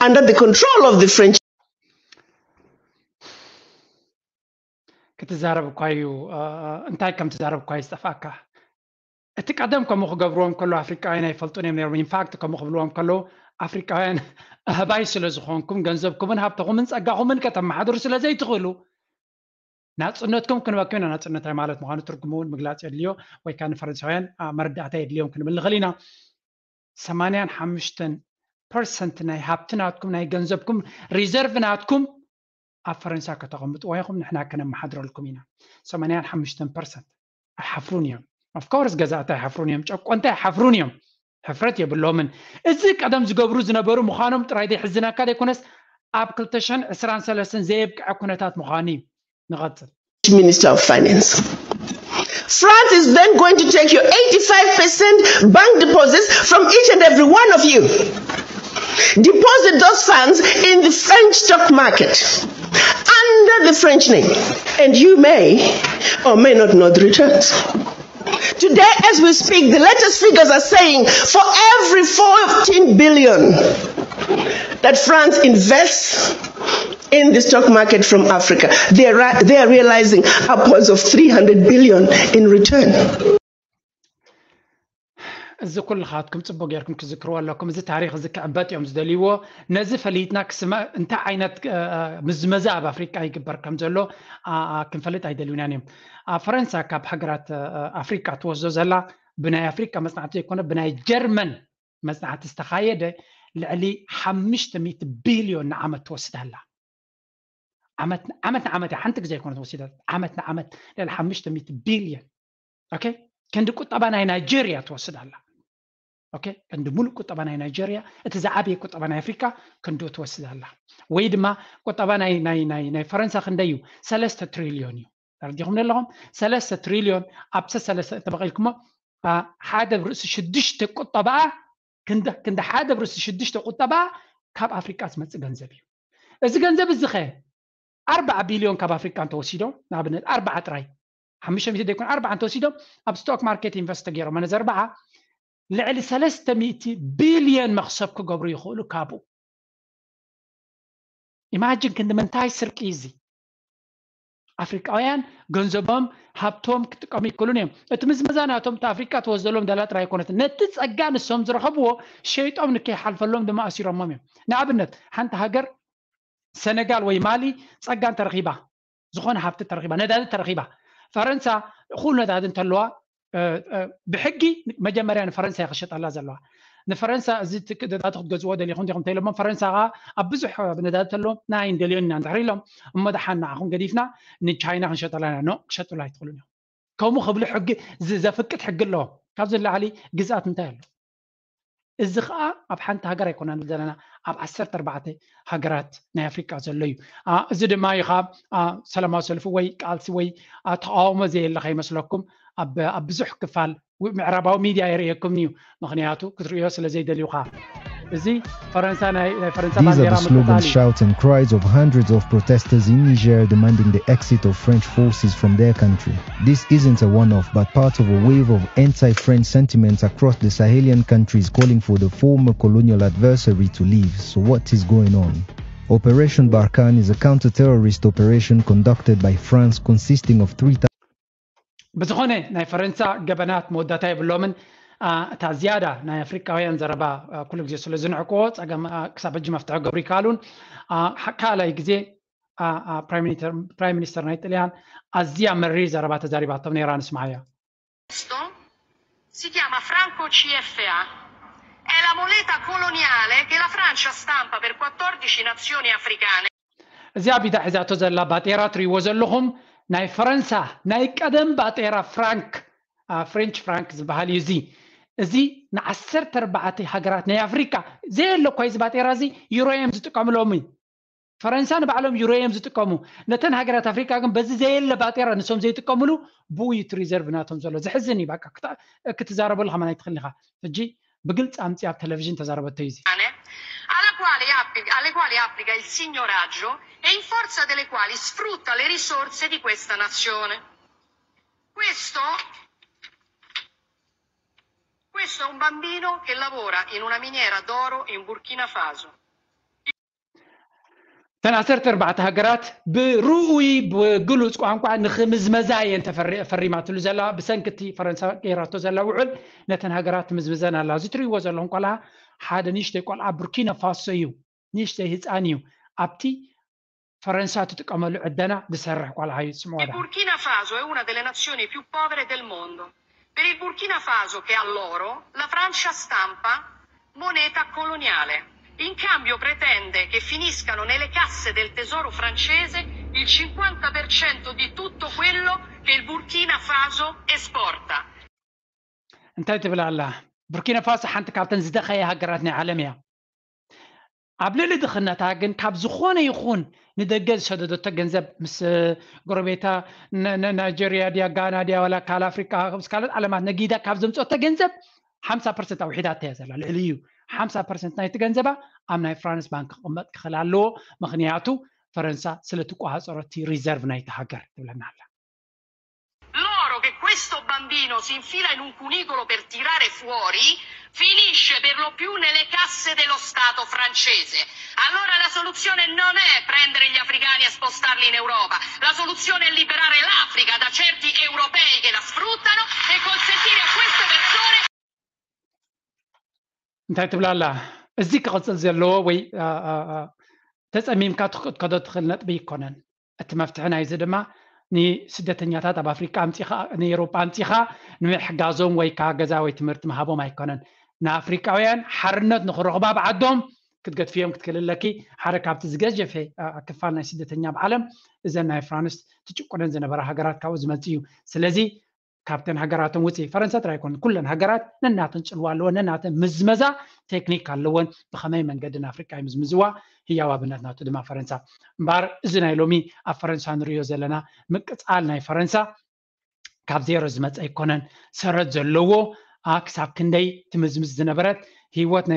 under the control of the French. ክትዛረብ እኳ እዩ እንታይ ከም ትዛረብ እኳ እዩ ዝጠፍኣካ። እቲ ቀደም ከምኡ ክገብርዎም ከሎ ኣፍሪቃውያን ኣይፈልጡን እዮም ነይሮም። ኢንፋክት ከምኡ ክብልዎም ከለዉ ኣፍሪቃውያን ኣህባይ ስለ ዝኾንኩም ገንዘብኩምን ሃብተኹምን ጸጋኹምን ከተመሓድሩ ስለ ዘይትኽእሉ ናጽነትኩም ክንበኩም ኢና። ናጽነት እንታይ ማለት ምዃኑ ትርጉሙ እውን ምግላጽ የድልዮ ወይ ከዓ ንፈረንሳውያን መረዳእታ የድልዮም ክንብል ንኽእል ኢና። ሰማንያን ሓሙሽተን ፐርሰንት ናይ ሃብቲ ናትኩም ናይ ገንዘብኩም ሪዘርቭ ናትኩም ኣብ ፈረንሳ ከተቐምጥዎ ኢኹም፣ ንሕና ከነመሓድረልኩም ኢና። ሰማንያን ሓሙሽተን ፐርሰንት ኣይሓፍሩን እዮም። ኦፍኮርስ ገዛእቲ ኣይሓፍሩን እዮም፣ ጨቆንቲ ኣይሓፍሩን እዮም፣ ሕፍረት የብሎምን። እዚ ቀደም ዝገብሩ ዝነበሩ ምዃኖም ጥራይ ዘይሕዝነካ ዘይኮነስ ኣብ ክልተ ሽሕን ዕስራን ሰለስተን ዘየብቅዐ ኩነታት ምዃኑ እዩ። ንቐጽል። Minister of Finance. France is then going to take your eighty-five percent bank deposits from each and every one of you. Deposit those funds in the French stock market under the French name, and you may or may not know the returns. Today, as we speak, the latest figures are saying for every fourteen billion that France invests in the stock market from Africa, they are, they are realizing upwards of three hundred billion in return. እዚ ኩልኻትኩም ጽቡቅ ጌርኩም ክዝክርዎ ኣለኩም። እዚ ታሪኽ እዚ ክዕበጥ እዮም ዝደልይዎ። ነዚ ፈሊጥና ክስመ እንታይ ዓይነት ምዝመዛ ኣብ ኣፍሪቃ ይግበር ከም ዘሎ ክንፈልጥ ኣይደልዩናን እዮም። ፈረንሳ ካብ ሃገራት ኣፍሪቃ ትወስዶ ዘላ ብናይ ኣፍሪቃ መጽናዕቲ ዘይኮነ ብናይ ጀርመን መጽናዕቲ ዝተኻየደ ልዕሊ ሓሙሽተ ሚእቲ ቢልዮን ንዓመት ትወስድ ኣላ። ዓመት ዓመት ንዓመት ሓንቲ ግዜ ኣይኮነ ትወስድ ኣላ። ዓመት ንዓመት ልዕሊ ሓሙሽተ ሚእቲ ቢልዮን ኦኬ ክንዲ ቁጠባ ናይ ናይጀርያ ትወስድ ኣላ። ኦኬ ክንዲ ሙሉእ ቁጠባ ናይ ናይጀርያ እቲ ዝዓበየ ቁጠባ ናይ ኣፍሪካ ክንዲ ትወስድ ኣላ። ወይ ድማ ቁጠባ ናይ ናይ ናይ ናይ ፈረንሳ ክንደይ እዩ? ሰለስተ ትሪልዮን እዩ። ተረዲኹም ኣለኹም? ሰለስተ ትሪልዮን ኣብ ሰለስተ ተበቒልኩሞ ሓደ ርእሲ ሽዱሽተ ቁጠባኣ ክንዲ ሓደ ርእሲ ሽዱሽተ ቁጠባኣ ካብ ኣፍሪካ ዝመፅእ ገንዘብ እዩ። እዚ ገንዘብ እዚ ኸ ኣርባዓ ቢልዮን ካብ ኣፍሪቃ እንተወሲዶም ንኣብነት ኣርባዓ ጥራይ ሓሙሽተ ሚእቲ ዘይኮነ ኣርባዓ እንተወሲዶም ኣብ ስቶክ ማርኬት ኢንቨስት ተገይሮም ነዚ ኣርባዓ ልዕሊ ሰለስተ ሚእቲ ቢልዮን መኽሰብ ክገብሩ ይኽእሉ ካብኡ። ኢማጅን ክንዲ ምንታይ ስርቂ እዚ ኣፍሪቃውያን ገንዘቦም ሃብቶም ክጥቀሙ ይክእሉን እዮም። እቲ ምዝመዛ ናቶም እቲ ኣፍሪቃ ትወስደሎም ዳላ ጥራይ ኣይኮነትን ነቲ ጸጋ ንሶም ዝረኸብዎ ሸይጦም ንከይሓልፈሎም ድማ ኣሲሮሞም እዮም። ንኣብነት ሓንቲ ሃገር ሰነጋል ወይ ማሊ ጸጋ እንተረኺባ ዝኾነ ሃብቲ ተረኺባ ነዳዲ ተረኺባ ፈረንሳ እኹል ነዳዲ እንተለዋ ብሕጊ መጀመርያ ንፈረንሳ ክሸጠላ ዘለዋ ንፈረንሳ እዚ ነዳዲ ክትገዝዎ ደሊኹም ዲኹም እንተኢሎሞ ፈረንሳ ከዓ ኣብ ብዙሕ ነዳዲ ተሎ ናይ እንደልዮን ኢና እንድሕር ኢሎም እሞ ደሓን ንዓኹም ገዲፍና ንቻይና ክንሸጠላ ኢና ኖ ክሸጡላ ኣይትኽእሉን እዮም። ከምኡ ክብሉ ሕጊ ዘፍቅድ ሕጊ ኣለዎም። ካብዚ ንላዕሊ ግዝኣት እንታይ ኣሎ? እዚ ከዓ ኣብ ሓንቲ ሃገር ኣይኮና ንብል ዘለና ኣብ ዓሰርተ ኣርባዕተ ሃገራት ናይ ኣፍሪቃ ዘሎ እዩ። እዚ ድማ እዩ ከዓ ሰላማዊ ሰልፊ ወይ ቃልሲ ወይ ተቃውሞ ዘየለ ከይመስለኩም ኣብ ብዙሕ ክፋል ምዕራባዊ ሚድያ የርእየኩም እዩ። ምክንያቱ ክትርእዮ ስለ ዘይደልዩ ከዓ እዚ ፈረንሳ ናይ ፈረንሳ ባንዴራ ምቅጻል እዩ። Shouts and cries of hundreds of protesters in Niger demanding the exit of French forces from their country. This isn't a one-off but part of a wave of anti-French sentiments across the Sahelian countries calling for the former colonial adversary to leave. So what is going on? Operation Barkhane is a counter-terrorist operation conducted by France consisting of three ብዝኾነ ናይ ፈረንሳ ገበናት መወዳእታ የብሎምን። እታ ዝያዳ ናይ ኣፍሪቃውያን ዘረባ ኩሉ ግዜ ስለ ዝንዕቅዎ ጸገም ክሳብ ሕጂ መፍትሒ ገብሩ ይከኣሉን። ካልኣይ ግዜ ፕራይም ሚኒስተር ናይ ጥልያን ኣዝያ መሪር ዘረባ ተዛሪባቶም ነይራ ንስምዓያ። Si chiama Franco C F A. È la moneta coloniale che la Francia stampa per quattordici nazioni africane. እዚኣ ቢዳ ሒዛቶ ዘላ ባጤራ ትርእይዎ ዘለኹም ናይ ፈረንሳ ናይ ቀደም ባጤራ ፍራንክ፣ ፍሬንች ፍራንክ ዝበሃል እዩ። እዚ እዚ ንዓሰርተ ኣርባዕተ ሃገራት ናይ ኣፍሪካ ዘየለ እኳ እዚ ባጤራ እዚ ዩሮ እዮም ዝጥቀምሎም። ፈረንሳ ንባዕሎም ዩሮ እዮም ዝጥቀሙ። ነተን ሃገራት ኣፍሪካ ግን በዚ ዘየለ ባጤራ ንሶም ዘይጥቀምሉ ብኡ እዩ እቲ ሪዘርቭ ናቶም ዘሎ። ዘሕዝን እዩ። በቃ ክትዛረበሉ ከማን ኣይትኽእል ኢኻ። ሕጂ ብግልፂ ኣምፂ ኣብ ቴሌቪዥን ተዛረበቶ እዩ እዚ። Alla quale applica, alle quali applica il signoraggio e in forza delle quali sfrutta le risorse di questa nazione. Questo, questo è un bambino che lavora in una miniera d'oro in Burkina Faso. እተን ዓሰርተ ኣርባዕተ ሃገራት ብርኡይ ብግሉፅ ቋንቋ ንክምዝመዛ እየን ተፈሪማትሉ ዘላ። ብሰንኪ እቲ ፈረንሳ ገይራቶ ዘላ ውዕል ነተን ሃገራት ትምዝምዘን ኣላ። እዚ ትርእይዎ ዘለኹም ቆልዓ ሓደ ንእሽተይ ቆልዓ ቡርኪና ፋሶ እዩ። ንእሽተይ ህፃን እዩ። ኣብቲ ፈረንሳ ትጥቀመሉ ዕደና ዝሰርሕ ቆልዓ እዩ። ስምዖ Il Burkina Faso è una delle nazioni più povere del mondo. Per il Burkina Faso, che ha l'oro, la Francia stampa moneta coloniale. In cambio pretende che finiscano nelle casse del tesoro francese il cinquanta per cento di tutto quello che il Burkina Faso esporta. እንታይ ትብል ኣላ? ቡርኪና ፋሶ ሓንቲ ካብተን ዝደኸየ ሃገራት ናይ ዓለም እያ። ኣብ ልዕሊ ድኽነታ ግን ካብ ዝኾነ ይኹን ንደገ ዝሰደደቶ ገንዘብ ምስ ጎረቤታ ናይጀርያ ድያ ጋና ድያ ዋላ ካል ኣፍሪካ ምስ ካልኦት ዓለማት ነጊዳ ካብ ዘምፀቶ ገንዘብ ሓምሳ ፐርሰንት ኣውሒዳቶ እያ ዘላ። ልዕሊ እዩ ሓምሳ ፐርሰንት ናይቲ ገንዘባ ኣብ ናይ ፍራንስ ባንክ ክቕመጥ ክኽእል ኣለዎ። ምኽንያቱ ፈረንሳ ስለ ትቆሃፀሮ እቲ ሪዘርቭ ናይቲ ሃገር ትብለና ኣላ። L'oro che questo bambino si infila in un cunicolo per tirare fuori finisce per lo più nelle casse dello Stato francese. Allora la soluzione non è prendere gli africani e spostarli in Europa, la soluzione è liberare l'Africa da certi europei che la sfruttano e consentire a queste persone እንታይ ትብላላ? እዚ ክቕፅል ዘለዎ ወይ ተፀሚምካ ክትከዶ ትኽእል ነጥቢ ኣይኮነን። እቲ መፍትሒ ናይዚ ድማ ንስደተኛታት ኣብ ኣፍሪቃ ኣምፂኻ ንኤውሮጳ ኣምፂኻ ንምሕጋዞም ወይ ከዓ ገዛ ወይ ትምህርቲ ምሃቦም ኣይኮነን። ንኣፍሪቃውያን ሓርነት ንክረኽቡ ኣብ ዓዶም ክትገድፍዮም ክትክእል ኣለኪ። ሓደ ካብቲ ዝገጀፈ ክፋል ናይ ስደተኛ ኣብ ዓለም እዘን ናይ ፍራንስ ትጭቁነን ዝነበራ ሃገራት ካብኡ ዝመፅእ እዩ። ስለዚ ካብተን ሃገራቶም ውፅእ ፈረንሳ ጥራይ ኣይኮነን፣ ኩለን ሃገራት ነናተን ፅልዋ ኣለወን፣ ነናተን ምዝመዛ ቴክኒክ ኣለወን። ብኸመይ መንገዲ ንኣፍሪቃ ይምዝምዝዋ? ህያው ኣብነት ናቱ ድማ ፈረንሳ። እምበኣር እዚ ናይ ሎሚ ኣብ ፈረንሳ ንሪኦ ዘለና ምቅፃል ናይ ፈረንሳ ካብ ዜሮ ዝመፀ ኣይኮነን። ሰረት ዘለዎ ክሳብ ክንደይ ትምዝምዝ ዝነበረት ህይወት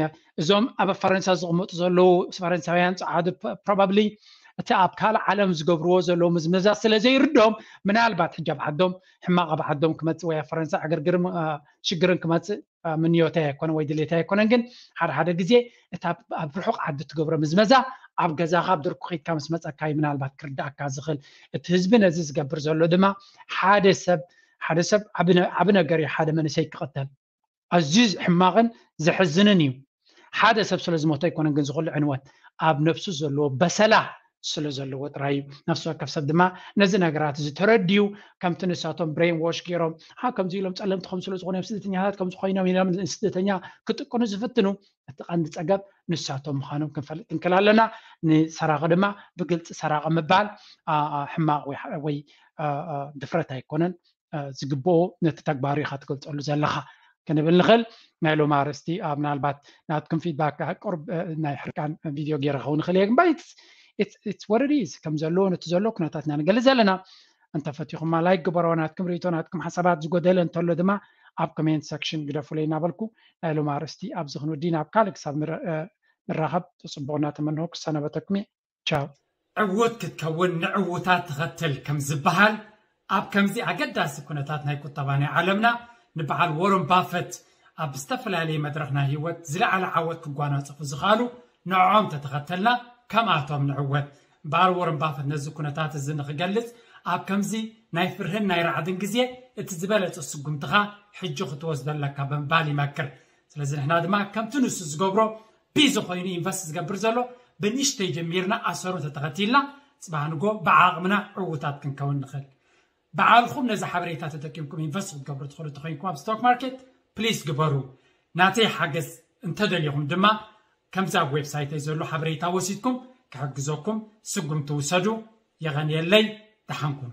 እዞም ኣብ ፈረንሳ ዝቕመጡ ዘለዉ ፈረንሳውያን ፀዓዱ ፕሮባብሊ እቲ ኣብ ካልእ ዓለም ዝገብርዎ ዘለዉ ምዝመዛ ስለ ዘይርዶም ምናልባት ሕጂ ኣብ ዓዶም ሕማቕ ኣብ ዓዶም ክመፅእ ወይ ኣብ ፈረንሳ ዕግርግርን ሽግርን ክመፅእ ምንዮተይ ኣይኮነ ወይ ድሌተይ ኣይኮነን። ግን ሓደ ሓደ ግዜ እታ ኣብ ርሑቕ ዓዲ ትገብሮ ምዝመዛ ኣብ ገዛኻ ኣብ ደርኩ ከይድካ ምስ መፀካ እዩ ምናልባት ክርዳእካ ዝኽእል። እቲ ህዝቢ ነዚ ዝገብር ዘሎ ድማ ሓደ ሰብ ሓደ ሰብ ዓቢ ነገር እዩ ሓደ መንእሰይ ክቕተል ኣዝዩ ሕማቕን ዘሕዝንን እዩ። ሓደ ሰብ ስለ ዝሞተ ኣይኮነን ግን ዝኹሉ ዕንወት ኣብ ነብሱ ዘለዎ በሰላ ስለ ዘለዎ ጥራይ እዩ። ነፍሲ ወከፍ ሰብ ድማ ነዚ ነገራት እዚ ተረድዩ ከምቲ ንሳቶም ብሬን ዎሽ ገይሮም ኣ ከምዚ ኢሎም ፀለምቲ ከም ስለ ዝኾኑ እዮም ስደተኛታት ከም ዝኾይኖም ኢሎም ስደተኛ ክጥቀኑ ዝፍትኑ እቲ ቀንዲ ፀገብ ንሳቶም ምዃኖም ክንፈልጥ ክንክል ኣለና። ንሰራቂ ድማ ብግልፂ ሰራቂ ምባል ሕማቕ ወይ ድፍረት ኣይኮነን። ዝግብኦ ነቲ ተግባሩ ኢኻ ትገልፀሉ ዘለኻ ክንብል ንኽእል። ናይ ሎሚ ኣርእስቲ ምናልባት ናትኩም ፊድባክ ቁርብ ናይ ሕርቃን ቪድዮ ገይረ ክኸውን ይኽእል እየ ግን it's what it is ከም ዘለዎ ነቲ ዘሎ ኩነታት ኢና ንገልፅ ዘለና። እንተፈቲኹማ ላይክ ግበሮ። ናትኩም ርእቶ ናትኩም ሓሳባት ዝጎደለ እንተሎ ድማ ኣብ ኮሜንት ሰክሽን ግደፉለይ እናበልኩ ናይ ሎሚ ኣርእስቲ ኣብዚ ክንውዲ ናብ ካልእ ክሳብ ንራኸብ ተፅቡቕ እናተመነኹ ክሰናበተኩም እየ። ቻው። ዕዉት ክትከውን ንዕዉታት ተኸተል ከም ዝበሃል ኣብ ከምዚ ኣገዳሲ ኩነታት ናይ ቁጠባ ናይ ዓለምና ንበዓል ዎረን ባፈት ኣብ ዝተፈላለየ መድረኽ ናይ ህይወት ዝለዓለ ዓወት ክጓናፀፉ ዝኽኣሉ ንዕኦም ተተኸተልና ከምኣቶም ንዕወት። በዓል ዎረን ባፈት ነዚ ኩነታት እዚ ንክገልፅ ኣብ ከምዚ ናይ ፍርህን ናይ ራዕድን ግዜ እቲ ዝበለፀ ስጉምትኻ ሕጂ ክትወስዶ ኣለካ ብምባል ይመክር። ስለዚ ንሕና ድማ ከምቲ ንሱ ዝገብሮ ቢዚ ኮይኑ ኢንቨስት ዝገብር ዘሎ ብንእሽተይ ጀሚርና ኣሰሩ እንተተኸቲልና ፅባሕ ንጎ ብዓቕምና ዕዉታት ክንከውን ንኽእል። ባዕልኹም ነዚ ሓበሬታ ተጠቂምኩም ኢንቨስት ክትገብሩ ትኽእሉ እንተኮይንኩም ኣብ ስቶክ ማርኬት ፕሊስ ግበሩ። ናተይ ሓገዝ እንተደሊኹም ድማ ከምዚ ኣብ ዌብሳይተይ ዘሎ ሓበሬታ ወሲድኩም ክሕግዘኩም ስጉምቲ ውሰዱ። የቐንየለይ። ደሓን ኩኑ።